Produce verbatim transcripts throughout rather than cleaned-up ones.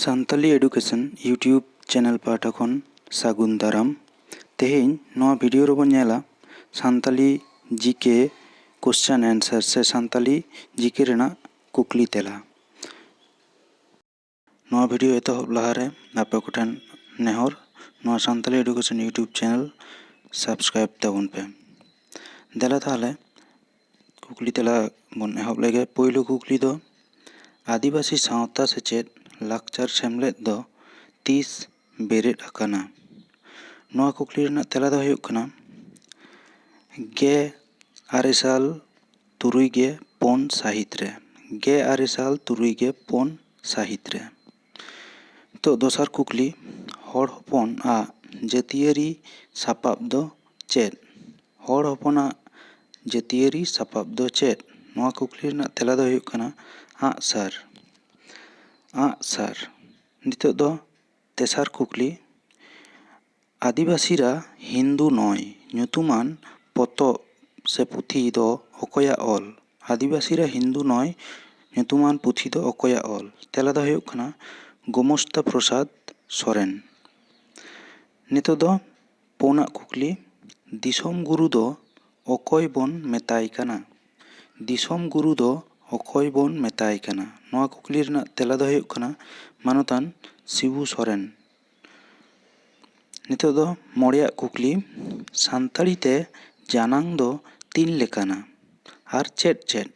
Santali Education YouTube channel ᱯᱟᱦᱴᱟ ᱠᱷᱚᱱ ᱥᱟᱹᱜᱩᱱ ᱫᱟᱨᱟᱢ᱾ ᱛᱮᱦᱮᱧ ᱱᱚᱣᱟ video ᱨᱮᱵᱚᱱ ᱧᱮᱞᱟ Santali G K question answer ᱥᱮ ᱥᱟᱱᱛᱟᱞᱤ G K ᱨᱮᱱᱟᱜ ᱠᱩᱠᱞᱤ ᱛᱮᱞᱟ᱾ ᱱᱚᱣᱟ video ᱮᱛᱚᱦᱚᱵ ᱞᱟᱦᱟᱨᱮ ᱟᱯᱮ ᱠᱚᱴᱷᱮᱱ ᱱᱮᱦᱚᱨ, ᱱᱚᱣᱟ Santali Education YouTube channel subscribe ᱛᱟᱵᱚᱱ ᱯᱮ᱾ ᱫᱮᱞᱟ ᱛᱟᱦᱚᱞᱮ ᱠᱩᱠᱞᱤ ᱛᱮᱞᱟ ᱵᱚᱱ ᱮᱦᱚᱵ ᱞᱮᱜᱮ᱾ ᱯᱳᱭᱞᱳ ᱠᱩᱠᱞᱤ ᱫᱚ, ᱟᱹᱫᱤᱵᱟᱹᱥᱤ ᱥᱟᱶᱛᱟ ᱥᱮᱪᱮᱫ ᱞᱟᱠᱪᱟᱨ ᱥᱮᱢᱞᱮᱫ ᱫᱚ ᱛᱤᱥ ᱵᱮᱨᱮᱫ ᱟᱠᱟᱱᱟ? ᱱᱚᱣᱟ ᱠᱩᱠᱞᱤ ᱨᱮᱱᱟᱜ ᱛᱮᱞᱟ ᱫᱚ ᱦᱩᱭᱩᱜ ᱠᱟᱱᱟ, ᱜᱮ ᱟᱨᱮ ᱥᱟᱞ ᱛᱩᱨᱩᱭ ᱜᱮ ᱯᱩᱱ ᱥᱟᱹᱦᱤᱛ ᱨᱮ᱾ ᱜᱮ ᱟᱨᱮ ᱥᱟᱞ ᱛᱩᱨᱩᱭ ᱜᱮ ᱯᱩᱱ ᱥᱟᱹᱦᱤᱛ ᱨᱮ᱾ ᱛᱚ, ᱫᱚᱥᱟᱨ ᱠᱩᱠᱞᱤ, ᱦᱚᱲ ᱦᱚᱯᱚᱱ ᱟᱜ ᱡᱟᱹᱛᱤᱭᱟᱹᱨᱤ ᱥᱟᱯᱟᱵ ᱫᱚ ᱪᱮᱫ? ᱦᱚᱲ ᱦᱚᱯᱚᱱᱟᱜ ᱡᱟᱹᱛᱤᱭᱟᱹᱨᱤ ᱥᱟᱯᱟᱵ ᱫᱚ ᱪᱮᱫ? ᱱᱚᱣᱟ ᱠᱩᱠᱞᱤ ᱨᱮᱱᱟᱜ ᱛᱮᱞᱟ ᱫᱚ ᱦᱩᱭᱩᱜ ᱠᱟᱱᱟ ᱟᱸᱜᱼᱥᱟᱨ᱾ ᱟᱸᱜᱼᱥᱟᱨ᱾ ᱱᱤᱛᱚᱜ ᱫᱚ ᱛᱮᱥᱟᱨ ᱠᱩᱠᱞᱤ, ᱟᱹᱫᱤᱵᱟᱹᱥᱤᱨᱟ ᱦᱤᱱᱫᱩ ᱱᱚᱭ ᱧᱩᱛᱩᱢᱟᱱ ᱯᱚᱛᱚᱵ ᱥᱮ ᱯᱩᱛᱷᱤ ᱫᱚ ᱚᱠᱚᱭᱟᱜ ᱚᱞ? ᱟᱹᱫᱤᱵᱟᱹᱥᱤᱨᱟ ᱦᱤᱱᱫᱩ ᱱᱚᱭ ᱧᱩᱛᱩᱢᱟᱱ ᱯᱩᱛᱷᱤ ᱫᱚ ᱚᱠᱚᱭᱟᱜ ᱚᱞ? ᱛᱮᱞᱟ ᱫᱚ ᱦᱩᱭᱩᱜ ᱠᱟᱱᱟ ᱜᱳᱢᱚᱥᱛᱟ ᱯᱨᱚᱥᱟᱫᱽ ᱥᱚᱨᱮᱱ᱾ ᱱᱤᱛᱚᱜ ᱫᱚ ᱯᱩᱱᱟᱜ ᱠᱩᱠᱞᱤ, ᱫᱤᱥᱚᱢ ᱜᱩᱨᱩ ᱫᱚ ᱚᱠᱚᱭ ᱵᱚᱱ ᱢᱮᱛᱟᱭ ᱠᱟᱱᱟ? ᱫᱤᱥᱚᱢ ᱜᱩᱨᱩ ᱫᱚ ᱚᱠᱚᱭ ᱵᱚᱱ ᱢᱮᱛᱟᱭ ᱠᱟᱱᱟ? ᱱᱚᱣᱟ ᱠᱩᱠᱞᱤ ᱨᱮᱱᱟᱜ ᱛᱮᱞᱟ ᱫᱚ ᱦᱩᱭᱩᱜ ᱠᱟᱱᱟ ᱢᱟᱱᱚᱛᱟᱱ ᱥᱤᱵᱩ ᱥᱚᱨᱮᱱ᱾ ᱱᱤᱛᱚᱜ ᱫᱚ ᱢᱚᱬᱮᱭᱟᱜ ᱠᱩᱠᱞᱤ, ᱥᱟᱱᱛᱟᱲᱤ ᱛᱮ ᱡᱟᱱᱟᱝ ᱫᱚ ᱛᱤᱱ ᱞᱮᱠᱟᱱᱟ ᱟᱨ ᱪᱮᱫ ᱪᱮᱫ?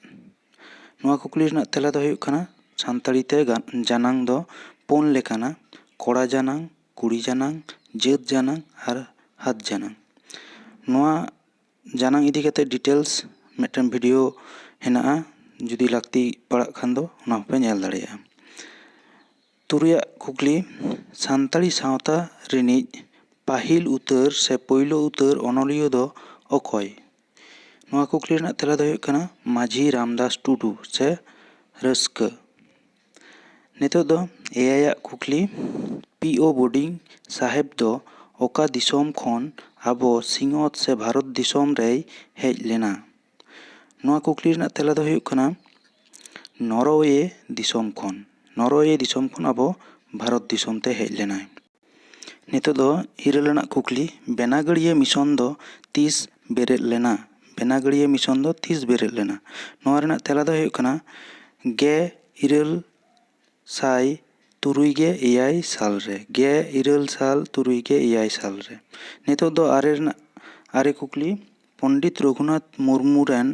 ᱱᱚᱣᱟ ᱠᱩᱠᱞᱤ ᱨᱮᱱᱟᱜ ᱛᱮᱞᱟ ᱫᱚ ᱦᱩᱭᱩᱜ ᱠᱟᱱᱟ, ᱥᱟᱱᱛᱟᱲᱤ ᱛᱮ ᱜᱟ-, ᱡᱟᱱᱟᱝ ᱫᱚ ᱯᱩᱱ ᱞᱮᱠᱟᱱᱟ, ᱠᱚᱲᱟ ᱡᱟᱱᱟᱝ, ᱠᱩᱲᱤ ᱡᱟᱱᱟᱝ, ᱡᱟᱹᱛ ᱡᱟᱱᱟᱝ ᱟᱨ ᱦᱟᱛ ᱡᱟᱱᱟᱝ᱾ ᱱᱚᱣᱟ ᱡᱟᱱᱟᱝ ᱤᱫᱤ ᱠᱟᱛᱮ details ᱢᱤᱫᱴᱮᱱ video ᱦᱮᱱᱟᱜᱼᱟ, ᱡᱩᱫᱤ ᱞᱟᱹᱠᱛᱤ ᱯᱟᱲᱟᱜ ᱠᱷᱟᱱ ᱫᱚ ᱚᱱᱟ ᱦᱚᱸᱯᱮ ᱧᱮᱞ ᱫᱟᱲᱮᱭᱟᱜᱼᱟ᱾ ᱛᱩᱨᱩᱭᱟᱜ ᱠᱩᱠᱞᱤ, ᱥᱟᱱᱛᱟᱲᱤ ᱥᱟᱶᱛᱟ ᱨᱤᱱᱤᱡ ᱯᱟᱹᱦᱤᱞ ᱩᱛᱟᱹᱨ ᱥᱮ ᱯᱳᱭᱞᱳ ᱩᱛᱟᱹᱨ ᱚᱱᱚᱞᱤᱭᱟᱹ ᱫᱚ ᱚᱠᱚᱭ? ᱱᱚᱣᱟ ᱠᱩᱠᱞᱤ ᱨᱮᱱᱟᱜ ᱛᱮᱞᱟ ᱫᱚ ᱦᱩᱭᱩᱜ ᱠᱟᱱᱟ ᱢᱟᱹᱡᱷᱤ ᱨᱟᱢᱫᱟᱥ ᱴᱩᱰᱩ ᱥᱮ ᱨᱟᱹᱥᱠᱟᱹ᱾ ᱱᱤᱛᱚᱜ ᱫᱚ ᱮᱭᱟᱭᱟᱜ ᱠᱩᱠᱞᱤ, P O ᱵᱳᱰᱤᱝ ᱥᱟᱦᱮᱵᱽ ᱫᱚ ᱚᱠᱟ ᱫᱤᱥᱚᱢ ᱠᱷᱚᱱ ᱟᱵᱚ ᱥᱤᱧᱚᱛ ᱥᱮ ᱵᱷᱟᱨᱚᱛ ᱫᱤᱥᱚᱢ ᱨᱮᱭ ᱦᱮᱡ ᱞᱮᱱᱟ? ᱱᱚᱣᱟ ᱠᱩᱠᱞᱤ ᱨᱮᱱᱟᱜ ᱛᱮᱞᱟ ᱫᱚ ᱦᱩᱭᱩᱜ ᱠᱟᱱᱟ ᱱᱚᱨᱳᱭᱮ ᱫᱤᱥᱚᱢ ᱠᱷᱚᱱ᱾ ᱱᱚᱨᱳᱭᱮ ᱫᱤᱥᱚᱢ ᱠᱷᱚᱱ ᱟᱵᱚ ᱵᱷᱟᱨᱚᱛ ᱫᱤᱥᱚᱢ ᱛᱮ ᱦᱮᱡ ᱞᱮᱱᱟᱭ᱾ ᱱᱤᱛᱚᱜ ᱫᱚ ᱤᱨᱟᱹᱞ ᱟᱱᱟᱜ ᱠᱩᱠᱞᱤ, ᱵᱮᱱᱟᱜᱟᱹᱲᱤᱭᱟᱹ ᱢᱤᱥᱚᱱ ᱫᱚ ᱛᱤᱥ ᱵᱮᱨᱮᱫ ᱞᱮᱱᱟ? ᱵᱮᱱᱟᱜᱟᱹᱲᱤᱭᱟᱹ ᱢᱤᱥᱚᱱ ᱫᱚ ᱛᱤᱥ ᱵᱮᱨᱮᱫ ᱞᱮᱱᱟ? ᱱᱚᱣᱟ ᱨᱮᱱᱟᱜ ᱛᱮᱞᱟ ᱫᱚ ᱦᱩᱭᱩᱜ ᱠᱟᱱᱟ ᱜᱮ ᱤᱨᱟᱹᱞ ᱥᱟᱭ ᱛᱩᱨᱩᱭ ᱜᱮ ᱮᱭᱟᱭ ᱥᱟᱞ ᱨᱮ, ᱜᱮ ᱤᱨᱟᱹᱞ ᱥᱟᱭ ᱛᱩᱨᱩᱭ ᱜᱮ ᱮᱭᱟᱭ ᱥᱟᱞ ᱨᱮ᱾ ᱱᱤᱛᱚᱜ ᱫᱚ ᱟᱨᱮ ᱨᱮᱱᱟᱜ, ᱟᱨᱮ ᱠᱩᱠᱞᱤ, ᱯᱚᱱᱰᱤᱛ ᱨᱚᱜᱷᱩᱱᱟᱛᱷ ᱢᱩᱨᱢᱩ ᱨᱮᱱ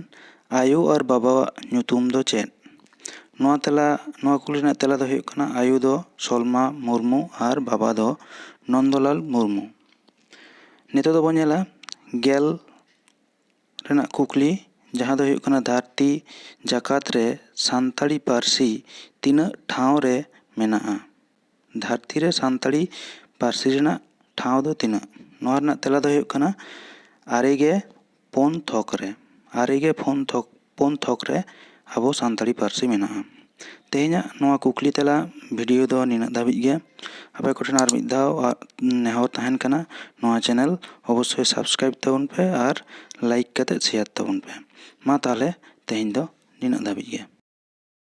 ᱟᱭᱳ ᱟᱨ ᱵᱟᱵᱟᱣᱟᱜ ᱧᱩᱛᱩᱢ ᱫᱚ ᱪᱮᱫ? ᱱᱚᱣᱟ ᱛᱮᱞᱟ, ᱱᱚᱣᱟ ᱠᱩᱠᱞᱤ ᱨᱮᱱᱟᱜ ᱛᱮᱞᱟ ᱫᱚ ᱦᱩᱭᱩᱜ ᱠᱟᱱᱟ, ᱟᱭᱳ ᱫᱚ ᱥᱚᱞᱢᱟ ᱢᱩᱨᱢᱩ ᱟᱨ ᱵᱟᱵᱟ ᱫᱚ ᱱᱚᱱᱫᱚᱞᱟᱞ ᱢᱩᱨᱢᱩ᱾ ᱱᱤᱛᱚᱜ ᱫᱚᱵᱚᱱ ᱧᱮᱞᱟ ᱜᱮᱞ ᱨᱮᱱᱟᱜ ᱠᱩᱠᱞᱤ, ᱡᱟᱦᱟᱸ ᱫᱚ ᱦᱩᱭᱩᱜ ᱠᱟᱱᱟ, ᱫᱷᱟᱹᱨᱛᱤ ᱡᱟᱠᱟᱛ ᱨᱮ ᱥᱟᱱᱛᱟᱲᱤ ᱯᱟᱹᱨᱥᱤ ᱛᱤᱱᱟᱹᱜ ᱴᱷᱟᱶ ᱨᱮ ᱢᱮᱱᱟᱜᱼᱟ? ᱫᱷᱟᱹᱨᱛᱤ ᱨᱮ ᱥᱟᱱᱛᱟᱲᱤ ᱯᱟᱹᱨᱥᱤ ᱨᱮᱱᱟᱜ ᱴᱷᱟᱶ ᱫᱚ ᱛᱤᱱᱟᱹᱜ? ᱱᱚᱣᱟ ᱨᱮᱱᱟᱜ ᱛᱮᱞᱟ ᱫᱚ ᱦᱩᱭᱩᱜ ᱠᱟᱱᱟ ᱟᱨᱮ ᱜᱮ ᱯᱩᱱ ᱛᱷᱚᱠ ᱨᱮ, ᱟᱨᱮ ᱜᱮ ᱯᱩᱱ ᱛᱷᱚᱠ, ᱯᱩᱱ ᱛᱷᱚᱠ ᱨᱮ ᱟᱵᱚ ᱥᱟᱱᱛᱟᱲᱤ ᱯᱟᱹᱨᱥᱤ ᱢᱮᱱᱟᱜᱼᱟ᱾ ᱛᱮᱦᱮᱧᱟᱜ ᱱᱚᱣᱟ ᱠᱩᱠᱞᱤ ᱛᱮᱞᱟ ᱵᱷᱤᱰᱤᱭᱳ ᱫᱚ ᱱᱤᱱᱟᱹᱜ ᱫᱷᱟᱹᱵᱤᱡ ᱜᱮ᱾ ᱟᱯᱮ ᱠᱚᱴᱷᱮᱱ ᱟᱨ ᱢᱤᱫ ᱫᱷᱟᱣ ᱟ-, ᱱᱮᱦᱚᱨ ᱛᱟᱦᱮᱱ ᱠᱟᱱᱟ, ᱱᱚᱣᱟ ᱪᱮᱱᱮᱞ ᱚᱵᱚᱥᱥᱳᱭ ᱥᱟᱵᱥᱠᱨᱟᱭᱤᱵ ᱛᱟᱵᱚᱱ ᱯᱮ ᱟᱨ ᱞᱟᱭᱤᱠ ᱠᱟᱛᱮ ᱥᱮᱭᱟᱨ ᱛᱟᱵᱚᱱ ᱯᱮ᱾ ᱢᱟ ᱛᱟᱦᱚᱞᱮ ᱛᱮᱦᱮᱧ ᱫᱚ ᱱᱤᱱᱟᱹᱜ ᱫᱷᱟᱹᱵᱤᱡ ᱜᱮ᱾